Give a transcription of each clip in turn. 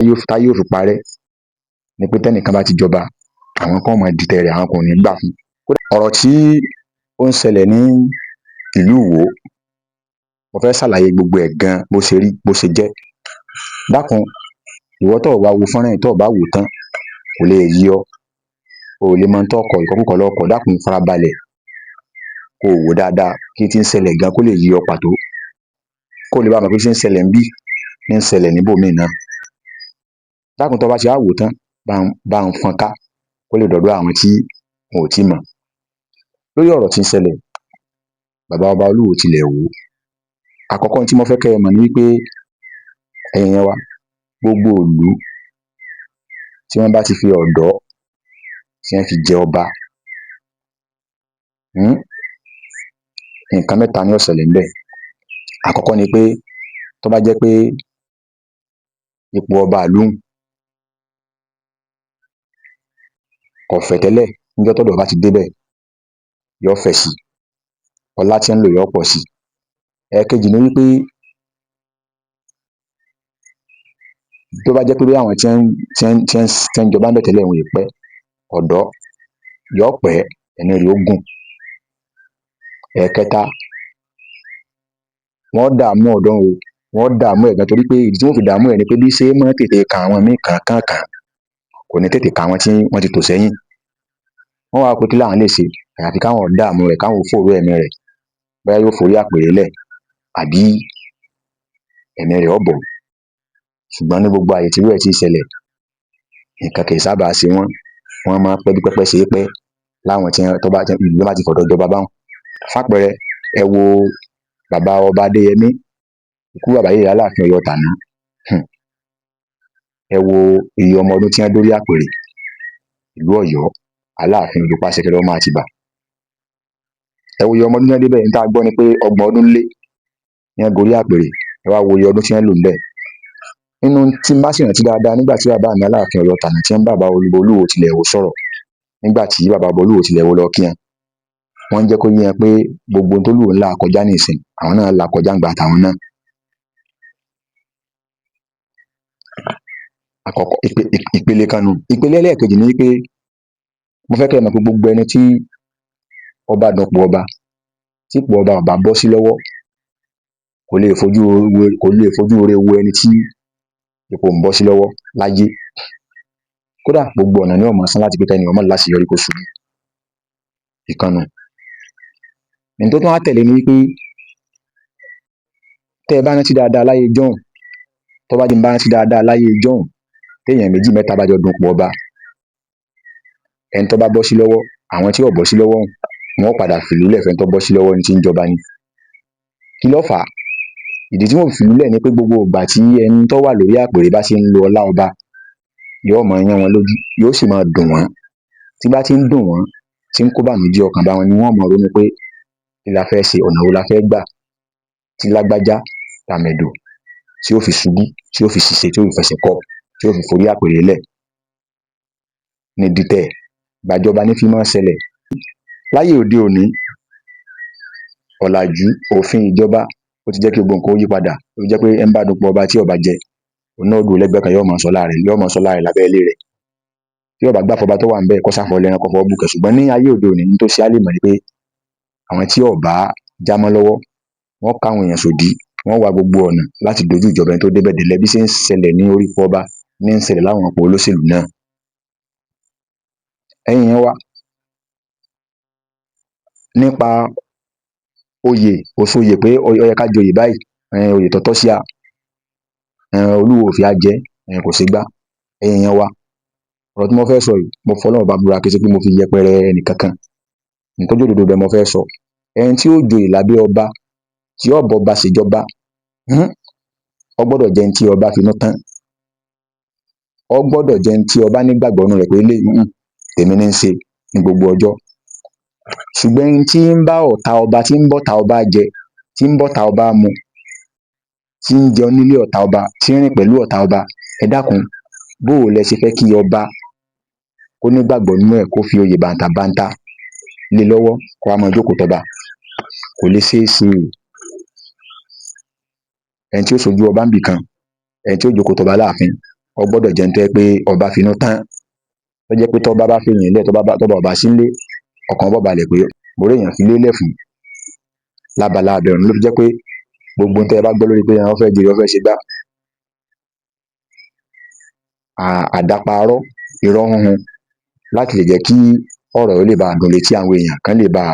Táyé ó fi parẹ́ ni pé tẹ́nìkan bá ti jọba, àwọn kan ó máa dìtẹ̀ rẹ̀, àwọn kan ò ní gbà fún un. Ọ̀rọ̀ tí ó ń ṣẹlẹ̀ ní ìlú Ìwó, mo fẹ́ ṣàlàyé gbogbo ẹ̀ gan bó ṣe rí, bó ṣe jẹ́. Dákun, ìwọ tó o bá wo fọ́nrán yìí, tó o bá wò ó tán, kò lè yé ọ, o ò lè mọ ohun tó kọ, ìkọkúkọ lo kọ. Dákun, farabalẹ̀ kó o wò ó dáadáa kí tí ń ṣẹlẹ̀ gan kó lè yé ọ pàtó, kó o lè bá mọ̀ pé bí ṣe ń ṣẹlẹ̀ ńbí ní ń ṣẹlẹ̀ níbòmíì náà. Dákun, tó o bá ti wá wò ó tán, bá ń fọ́n ká kó lè dọ́dọ̀ àwọn tí wọn ò tíì mọ̀. Lórí ọ̀rọ̀ tí ń ṣẹlẹ̀, bàbá ọba Olúwo tilẹ̀ Ìwó, àkọ́kọ́ tí mo fẹ́ kẹ́ ẹ mọ̀ ni wípé, ẹ̀yin èèyàn wa, gbogbo ìlú tí wọ́n bá ti fi ọ̀dọ́ tí wọ́n fi jẹ ọba, nǹkan mẹ́ta ni ó ṣẹlẹ̀ ńbẹ̀. Àkọ́kọ́ ni pé tó bá jẹ́ pé ipò ọba ìlú un kò fẹ̀ tẹ́lẹ̀, níjọ́ tọ́dọ̀ọ́ bá ti débẹ̀, yóò fẹ̀ si, ọlá tí ń lò yóò pọ̀ si. Ẹ̀ẹ̀kejì ni wípé tó bá jẹ́ pé bóyá àwọn tí wọ́n ń jọba ńbẹ̀ tẹ́lẹ̀, wọn è pẹ́, ọ̀dọ́ yóò pẹ́, ẹ̀mí rẹ̀ ó gùn. Ẹ̀ẹ̀kẹta, wọ́n ó dààmú ọ̀dọ́ un o, wọ́n ó dààmú ẹ̀ gan, torí pé ìdí tí wọ́n ó fi dààmú ẹ̀ ni pé bí ṣe máa ń tètè kan àwọn míì kánkànkán kò ní tètè kan àwọn tí wọ́n ti tò sẹ́yìn. Wọ́n wá wò pé kí làwọn lè ṣe, àyàfi káwọn ó dààmú rẹ̀, káwọn ó fòòró ẹ̀mí rẹ̀, bóyá yóò forí àpèrè lẹ̀ àbí ẹ̀mí rẹ̀ ó bọ́. Ṣùgbọ́n ní gbogbo àyè tírú ẹ̀ tí ń ṣẹlẹ̀, nǹkan kì í sábà ṣe wọ́n, wọ́n máa ń pẹ́ bí pẹ́pẹ́ ṣe é pẹ́ láwọn tí wọ́n tó bá ìlú tó bá ti fọ̀dọ́ jọba báhun. Fápẹẹrẹ, ẹ wo bàbá ọba Adéyẹmí, ikú bàbá yèyé Aláàfin Ọ̀yọ́ tàná, ẹ wo iye ọmọ ọdún tí wọ́n dórí àpèrè ìlú Ọ̀yọ́, Aláàfin Òjó Pàṣẹkẹrẹ ọmọ Àtìbà. Ẹ wo iye ọmọ ọdún tí wọ́n débẹ̀, n tá a gbọ́ ni pé 30 ọdún lé ní wọ́n gorí àpèrè. Ẹ wá wo iye ọdún tí wọ́n lò ńbẹ̀. Nínú tí n bá sì rántí dáadáa, nígbà tí bàbá mi Aláàfin Ọ̀yọ́ tàná tí wọ́n ń bá bàbá Olúwo tilẹ̀ Ìwó sọ̀rọ̀, nígbà tí bàbá ọba Olúwo tilẹ̀ Ìwó lọ kí wọn, wọ́n ń jẹ́ kó yé wọn pé gbogbo ohun tólúwo ń là kọjá nísìnyí, àwọn náà là á kọjá ńgbà tàwọn náà. Àkọ́kọ́, ìpele kan nù. Ìpele ẹlẹ́ẹ̀kejì ni wípé mo fẹ́ kẹ́ ẹ mọ̀ pé gbogbo ẹni tí ó bá dupò ọba, tí ipò ọba ò bá bọ́ sí lọ́wọ́, kò lè fojú ire wo ẹni tí ipò ń bọ́ sí lọ́wọ́ láyé. Kódà gbogbo ọ̀nà ni ó máa sán láti pé kẹ́ni yẹn má láṣeyọrí, kó ṣubú. Ìkan nù. N tó tún wá tẹ̀lé ni wípé tẹ́ ẹ bá rántí dáadáa láyé ijọ́hun, tó bá jẹ́ n bá rántí dáadáa láyé ijọ́hun, téèyàn méjì mẹ́ta bá jọ dupò ọba, ẹni tó bá bọ́ sí lọ́wọ́, àwọn tí ò bọ́ sí lọ́wọ́ un, wọ́n ó padà fìlú lẹ̀ fẹ́ni tó bọ́ sí lọ́wọ́ ní tí ń jọba ni. Kí ló fà á? Ìdí tí wọ́n ó fi fìlú lẹ̀ ni pé gbogbo ìgbà tí ẹni tó wà lórí àpèrè bá ṣe ń lo ọlá ọba, yóò máa yán wọn lójú, yóò sì máa dùn wọ́n. Tí bá ti ń dùn wọ́n, tí ń kó ìbànújẹ́ ọkàn bá wọn, ni wọ́n ó máa ronú pé kí la fẹ́ ṣe, ọ̀nà wo la fẹ́ gbà tí lágbájá, tàmẹ̀dò tí ó fi ṣubú, tí ó fi ṣìṣe, tí ó fi fẹsẹ̀ kọ, tí ó fi forí àpèrè lẹ̀. Ní dìtẹ̀ gbàjọba ní fí máa ń ṣẹlẹ̀. Láyé òde òní, ọ̀làjú, òfin ìjọba, ó ti jẹ́ kí gbogbo nǹkan ó yí padà. Ó fi jẹ́ pé ẹni bá dupò ọba tí ò bá jẹ, òun náà ó dúró lẹ́gbẹ̀ẹ́ kan, yóò máa ṣọlá rẹ̀, yóò máa ṣọlá rẹ̀ lábẹ́ ilé rẹ̀. Tí ò bá gbà fọba tó wà ńbẹ̀, kó sá fọwọ́ lẹ́rán, kó fọwọ́ bùkẹ̀. Ṣùgbọ́n ní ayé òde òní, n tó ṣe á léèmọ̀ ni pé àwọn tí ò bá jámọ́ lọ́wọ́, wọ́n ó káwọn èèyàn sòdí, wọ́n ó wá gbogbo ọ̀nà láti dojú ìjọba ẹni tó débẹ̀ délẹ̀. Bí ṣe ń ṣẹlẹ̀ ní orí ipò ọba ní ń ṣẹlẹ̀ láwọn ipò olóṣèlú náà. Ẹ̀yin èèyàn wa, nípa oyè, kò sóyè pé ó yẹ ká joyè báyìí, oyè tó tọ́ sí a, Olúwo ò fi á jẹ ẹ́, kò ségbá. Ẹ̀yin èèyàn wa, ọ̀rọ̀ tí mo fẹ́ sọ yìí, mo fọlọ́run ọba búra, kì í ṣe pé mo fi yẹpẹrẹ ẹnìkankan. N tó jẹ́ òdodo ibẹ̀ mo fẹ́ sọ. Ẹni tí ó joyè lábẹ́ ọba, tí ó bọ́ba ṣèjọba, ó gbọ́dọ̀ jẹ́ ẹni tí ọba finú tán. Ó gbọ́dọ̀ jẹ́ ẹni tí ọba nígbàgbọ́ nínú rẹ̀ pé eléyìí, tèmi ní ń ṣe ní gbogbo ọjọ́. Ṣùgbọ́n ẹni tí ń bá ọ̀tá ọba, tí ń bọ́tàá ọba jẹ, tí ń bọ́tàá ọba mu, tí ń jẹun nílé ọ̀tá ọba, tí ń rìn pẹ̀lú ọ̀tá ọba, ẹ dákun, bó o lẹ ṣe fẹ́ kí ọba kó nígbàgbọ́ nínú ẹ̀, kó fi oyè bàǹtàbanta lé e lọ́wọ́, kó wá máa jókòó tọba? Kò lè ṣeé ṣe. Ẹni tí ó ṣojú ọba ńbìkan, ẹni tí ó jókòó tọba láàfin. Ó gbọ́dọ̀ jẹ́ ẹni tó jẹ́ pé ọba finú tán, tó jẹ́ pé tọ́ba bá fi èèyàn lẹ̀, tọ́ba ò bá sí nílé, ọkàn ọba ó balẹ̀ pé mo rí èèyàn fi lélẹ̀ fún lábala ibẹ̀. Ló fi jẹ́ pé gbogbo ohun tẹ́ ẹ bá gbọ́ lórí pé wọ́n fẹ́ joyè, wọ́n fẹ́ ṣe gbá, àdàparọ́, irọ́ húnhun láti lè jẹ́ kí ọ̀rọ̀ ó lè bá dùn létí àwọn èèyàn, kán lè bá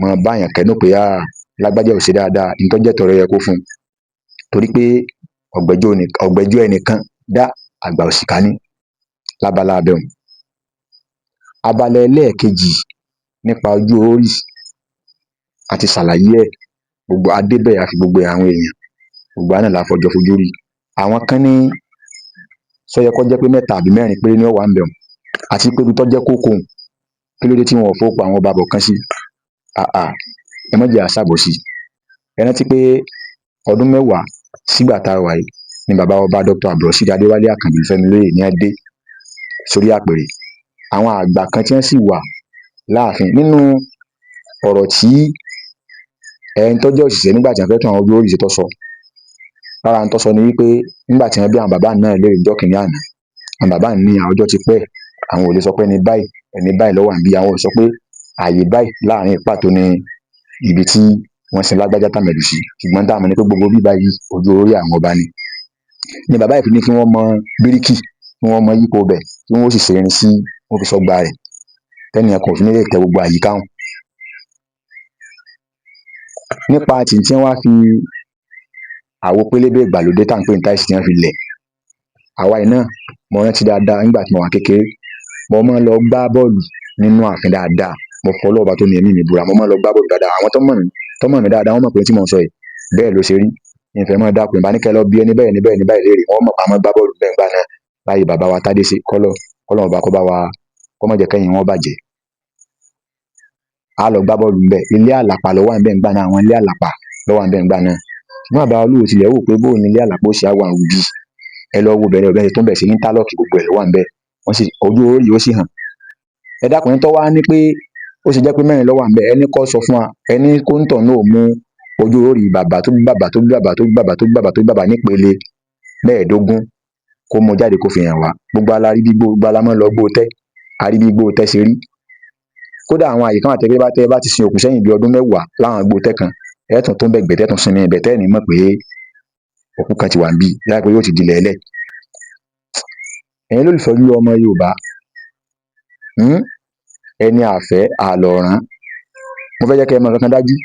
máa báyàn kẹ́dùn pé lágbájá ò ṣe dáadáa, n tó jẹ́ ẹ̀tọ́ rẹ̀ yẹ kó fún un, torí pé ọ̀gbẹ́jọ́ ẹnìkan dá àgbà òṣìkà ní lábala abẹ́hùn. Abala ẹlẹ́ẹ̀kejì nípa ọjọ́ orí, a ti ṣàlàyé ẹ̀ gbogbo adébẹ̀ àti gbogbo àwọn èèyàn gbogbo wa náà la fọjọ́ fojú rí. Àwọn kan ní ṣó yẹ kó jẹ́ pé mẹ́ta àbí mẹ́rin péré ni ó wà ńbẹ̀, àti pé ibi tó jẹ́ kókó kí ló dé tí wọn ò fowó pa àwọn ọba kọ̀ọ̀kan sí? Ẹ má jẹ́ á ṣàbòsí. Ẹ rántí pé ọdún 10 sígbà tá a wà yìí ni bàbá ọba Dr. Abdulrasheed Adéwálé Àkànbí Fẹ́milóyè ní wọ́n dé sórí àpèrè. Àwọn àgbà kan tí wọ́n sì wà láàfin nínú ọ̀rọ̀ tí ẹni tó jẹ́ òṣìṣẹ́ nígbà tí wọ́n fẹ́ tún àwọn olórí ṣe tó sọ. Lára ohun tó sọ ni wípé nígbà tí wọ́n bí àwọn bàbá náà léèrè níjọ́ kìíní àná, àwọn bàbá ní àwọn ọjọ́ ti pẹ́, àwọn ò lè sọ pé ẹni báyìí, ẹni báyìí ló wà níbí, àwọn ò sọ pé ààyè báyìí láàrin pàtó ni ibi tí wọ́n sin lágbájá tàmẹ̀dù sí, ṣùgbọ́n tá a mọ̀ ní pé gbogbo bí báyìí ojú orí àwọn ọba ni. Ni bàbá yìí fi ní kí wọ́n mọ bíríkì, kí wọ́n mọ yípo ibẹ̀, kí wọ́n sì ṣe irin sí, wọ́n fi sọ́gbà rẹ̀, tẹ́nìkan kò fi ní lè tẹ gbogbo àyíká hùn. Nípa tì tí wọ́n wá fi àwo pélébé ìgbàlódé tá à ń pè ní táìsì tí wọ́n fi lẹ̀, àwa yìí náà mo rántí dáadáa nígbà tí mo wà kékeré, mo máa ń lọ gbá bọ́ọ̀lù nínú ààfin dáadáa. Mo fọlọ́ ọba tó ní ẹ̀mí mi búra, mo máa ń lọ gbá bọ́ọ̀lù dáadáa. Àwọn tó mọ̀ mí dáadáa wọ́n mọ̀ pé tí mo ń sọ yìí bẹ́ẹ̀ ló ṣe rí. Ìfẹ́ máa dákun ìbá ní kẹ́ lọ bí ẹni bẹ́ẹ̀, ẹni bẹ́ẹ̀, ẹni báyìí léèrè, wọ́n mọ̀ pé a máa gbá bọ́ọ̀lù bẹ́ẹ̀ ńgbà náà láyé bàbá wa Tádéṣe, kọ́lọ̀ ọba kó bá wa kó má jẹ́ kẹ́yìn wọn bàjẹ́. A lọ gbá bọ́ọ̀lù ńbẹ̀, ilé àlàpà ló wà ńbẹ̀ ńgbà náà, àwọn ilé àlàpà ló wà ńbẹ̀ ńgbà náà. Ṣùgbọ́n bàbá Olúwo tilẹ̀ wò pé bóò ni ilé àlàpà ó ṣe á wà níbí, ẹ lọ wo bẹ̀rẹ̀ ọ̀bẹ tó ń bẹ̀ sí íńtálọ́ọ̀kì gbogbo ẹ̀ ló wà ńbẹ̀, wọ́n sì ojú orí ó sì hàn. Ẹ dákun, ẹni tó wá ní pé ó ṣe jẹ́ pé mẹ́rin ló wà ńbẹ̀, ẹni kó sọ fún wa, ẹni kó ń tọ̀ náà ó mú ojú orí bàbá tó bí bàbá tó bí bàbá tó bí bàbá tó bí bàbá tó bí bàbá nípele 15 kó mú jáde kó fi hàn wá. Gbogbo wa la rí bí gbogbo wa la máa ń lọ gbó tẹ́, a rí bí igbó tẹ́ ṣe rí. Kódà àwọn àyè kan wà tẹ́ bá ti sin òkú sẹ́yìn bí ọdún 10 láwọn igbó tẹ́ kan, ẹ tún tún bẹ̀ gbẹ́, tẹ́ tún sinmi ibẹ̀, tẹ́ ẹ̀ ní mọ̀ pé òkú kan ti wà níbí, láì pé yóò ti dilẹ̀ ẹlẹ̀. Ẹ̀yin olólùfẹ́ Olú ọmọ Yorùbá, ẹni àfẹ́ àlọ̀rán, mo fẹ́ jẹ́ kẹ́ ẹ mọ̀ nǹkan kan dájú.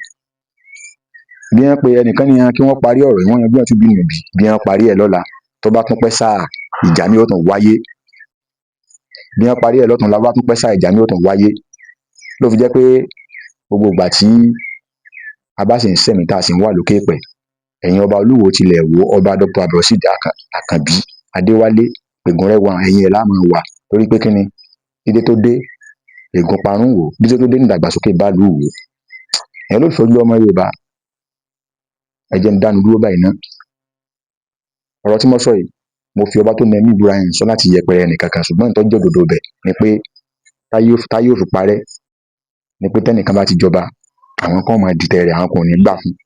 Bí wọ́n pe ẹnìkan ní kí wọ́n parí ọ̀rọ̀ yìí, wọ́n yanjú ẹ̀ tún bí bí wọ́n parí ẹ̀ lọ́la, tó bá tún pẹ́ sáà, ìjà míì ó tún wáyé. Bí wọ́n parí ẹ̀ lọ́túnla, tó bá tún pẹ́ sáà, ìjà míì ó tún wáyé. Ló fi jẹ́ pé gbogbo ìgbà tí a bá sì ń sẹ̀mí tá a sì ń wà lókè èèpẹ̀, ẹ̀yin ọba Olúwo tilẹ̀ Ìwó, ọba Dr. Abdulrasheed Àkànbí Adéwálé Ògúnrẹ́wà, ẹ̀yin ẹ̀ lá máa wà, torí pé kíni dídé tó dé ègún parun Ìwó, dídé tó dé nídàgbàsókè bá ìlú Ìwó. Ẹ̀yin olólùfẹ́ Olú ọmọ Yorùbá, ẹ jẹ́ n dánu dúró báyìí ná. Ọ̀rọ̀ tí mo sọ yìí, mo fi ọba tó ní ẹ̀mí ìbúra yẹn sọ láti yẹpẹrẹ ẹnìkankan, ṣùgbọ́n ìtọ́jú òdodo bẹ̀ ni pé táyé ò fi parẹ́ ni pé tẹ́nìkan bá ti jọba, àwọn kan máa dìtẹ̀ rẹ̀, àwọn kan ò ní gbà fún un.